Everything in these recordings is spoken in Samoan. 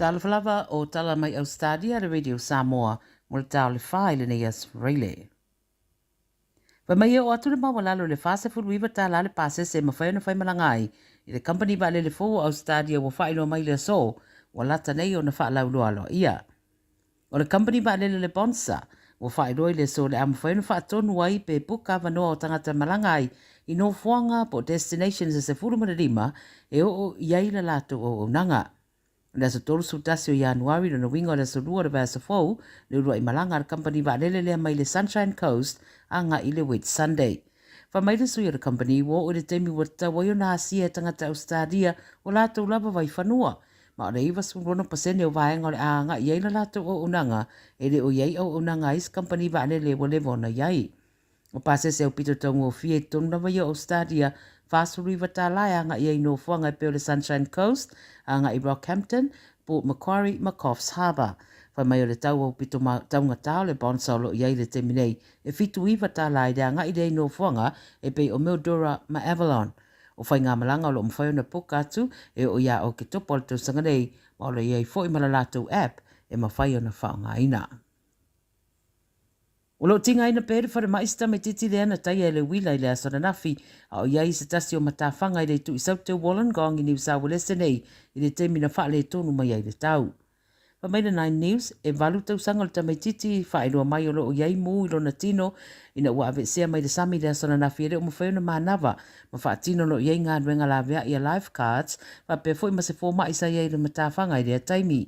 Talofa lava o tala mai Australia le Radio Samoa mo le tao le wha i lenei aso Reile. Fai mai e oo atu le maualalo i le 49 tālā le pasese e mafai ona faimalaga ai i le kamupani vaalele fou o Ausetalia ua faailoa mai i le aso ua lata nei ona faalauiloa aloaia. O le kamupani vaalele le Bonsa ua faailoa i le aso o le a mafai ona faatonu ai pe puka avanoa o tagata e malaga ai i nofoaga po o destinations e 15 e oo i ai la latou auaunaga. O le aso 31 o Ianuari, lona uiga o le aso 2 o le vaiaso fou, le uluai malaga a le kamupani vaalele lea mai le Sunshine Coast agai i le Whitsunday. Fai mai le sui o le kamupani, ua oo i le taimi ua tatau ai ona asia e tagata Ausetalia o latou lava vaifanua, ma o le 96 pasene o vaega o le a agai i ai la latou auaunaga e le o i ai auaunaga a isi kamupani vaalele ua leva ona i ai. O pasese aupito taugofie i totonu lava ia o Ausetalia, $49 e agai ai i nofoaga e pei o le Sunshine Coast, agai i Rockhampton, Port Macquarie ma Coffs Harbour. Fai mai o le tau aupito taugata o le Bonza o lo o i ai i le taimi nei, e $79 i le agai lea i nofoaga e pei o Mildura ma Avalon. O faigamalaga o lo o mafai ona puka atu e oo iā Oketopa o le tausaga nei, ma o lo o i ai foi ma la latou app e mafai ona faaaogaina. O lo o tigaina pea le falemai se tamaitiiti lea na taia e le uila i le aso ananafi, a o i ai se tasi o matafaga i le itu i Saute o Wollongong i Niu Sauelese nei i le taimi na faaletonu mai ai le tau. Fai mai le Nine News, e valu tausaga o le tamaitiiti i faailoa mai o lo o i ai mū i lona tino ina ua aveesea mai le sami i le aso ananafi e le o mafai ona manava ma faatino lo i ai galuega laveai a lifeguards faapea foi ma se fomai sa i ai i le matafaga i lea taimi.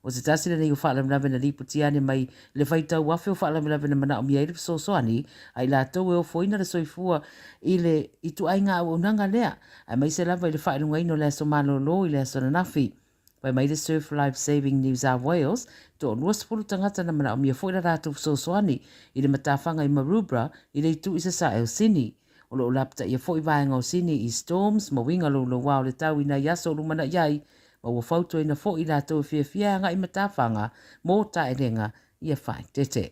O se tasi lenei o faalavelave na lipoti ane mai le faitau afe o faalavelave na manaomia ai le fesoasoani a i latou e ofoina le soifua i le ituaiga auaunaga lea, aemaise lava i le faailogaina o le aso malolo i le aso ananafi. Fai mai le Surf Life Saving New South Wales, toalua sefulu tagata na manaomia foi la latou fesoasoani i le matafaga i Maroubra i le itu i sasae o Sini. O lo o lapataia foi vaega o Sini i storms ma uiga louloua o le tau i nai aso o lumanai ai, ma ua fautuaina foi i latou e fiafia e agai i matafaga mō taelega ia faaeteete.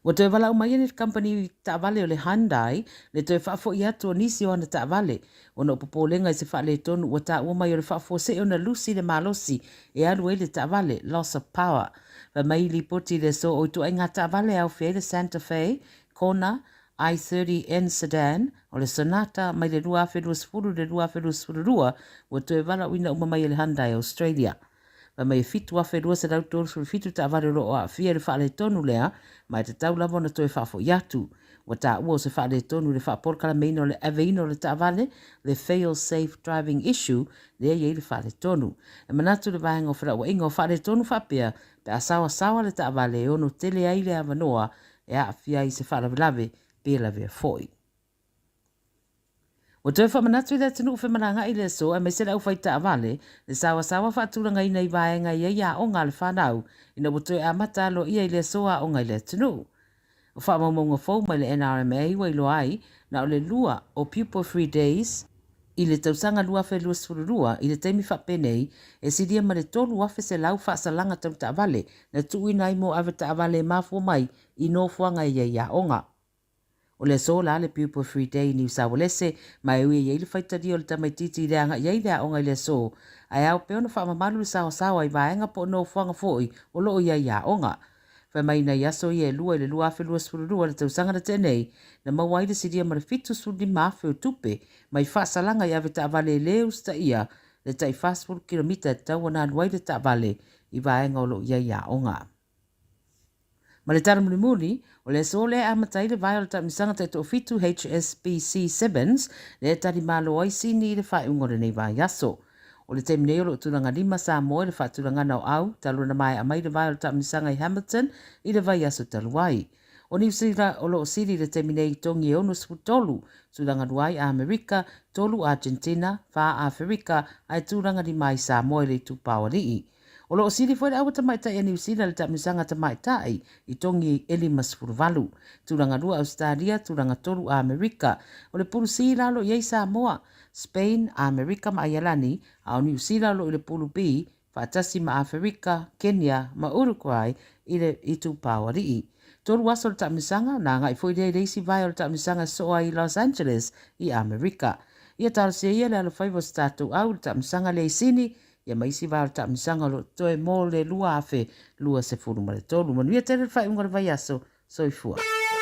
Ua toe valaau mai ana le kamupani taavale o le Hyundai le toe faafoi atu o nisi o ana taavale ona o popolega i se faaletonu ua taua mai o le faafuasei ona lusi le malosi e alu ai le taavale, loss of power. Fai mai i lipoti i le aso o ituaiga taavale e aofia ai le Santa Fe, Kona, i30N Sedan, o le Sonata mai le 2020 i le 2022 ua toe valaauina uma mai e le Hyundai Australia. Fai mai e 7,237 taavale o lo o aafia i le faaletonu lea, ma e tatau lava ona toe faafoi atu. Ua taua o se faaletonu i le faapolokalameina o le aveina o le taavale, le fail safe driving issue, lea e i ai le faaletonu. E manatu le vaega o felauaiga o faaletonu faapea pe a saoasaoa le taavale e ono tele ai le avanoa e aafia ai se faalavelave pe lavea foi. Ua toe faamanatu i le atunuu femalagaai le aso aemaise le aufai taavale le saoasaoa faatulagaina i vaega e i ai aoga a le fanau ina ua toe amata aloaia i le aso aoga i le atunuu. O faamaumauga fou mai le NRMA ua iloa ai na o le lua o Pupil Free Days i le tausaga 2022 i le taimi faapenei e silia ma le 3,100 faasalaga tau taavale na tuuina ai mo avetaavale e mafua mai i nofoaga e i ai aoga. O le aso la le Pupil Free Day i Niu Saualese, ma e ui e i ai le faitalia o le tamaitiiti i le agai ai le aoga i le aso, ae ao pea ona faamamalu le saoasaoa i vaega po o nofoaga foi o lo o i ai aoga. Fai mai nai aso ia e lua i le 2022 le tausaga na tea nei, na maua ai le silia ma le 75,000 o tupe mai faasalaga i avetaavale e le usitaia le tai 40 kilomita e tatau ona alu ai le taavale i vaega o lo o i ai aoga. Ma le tala mulimuli, o le aso lea e amata ai le vae o le taamisaga taitoafitu HSBC Sevens lea e tali malo ai Sini i le faaiuga o lenei vaiaso. O le taimi nei o lo o tulaga lima Samoa i le faatulagana o au talu ona maea mai le vae o le taamisaga i Hamilton i le vaiaso talu ai. O Niu Sila o lo o sili i le taimi nei i tongi e 63, tulaga lua ai Amerika, tolu Argentina, whā Aferika, ae tulaga lima ai Samoa i le itupa o alii. O lo o sili foi le aua tamaitai a Niu Sila i le taamisaga tamaitai i tongi e 58. Tulaga lua Ausetalia, tulaga tolu Amerika. O le pulu C la o lo o i ai Samoa, Spain, Amerika ma Aialani, a o Niu Sila o lo o i le pulu B, faatasi ma Aferika, Kenya ma Uruguay i le itupa o alii. Tolu aso o le taamisaga, na agai foi lea i le isi vae o le taamisaga e sosoo ai i Los Angeles i Amerika. Ia talosia ia le alofaiva o se tatou au i le taamisaga lea i Sini, Ia ma isi vae o le taamilosaga o lo o totoe mo le 2023. Manuia tele le faaiuga o le vaiaso. Soifua.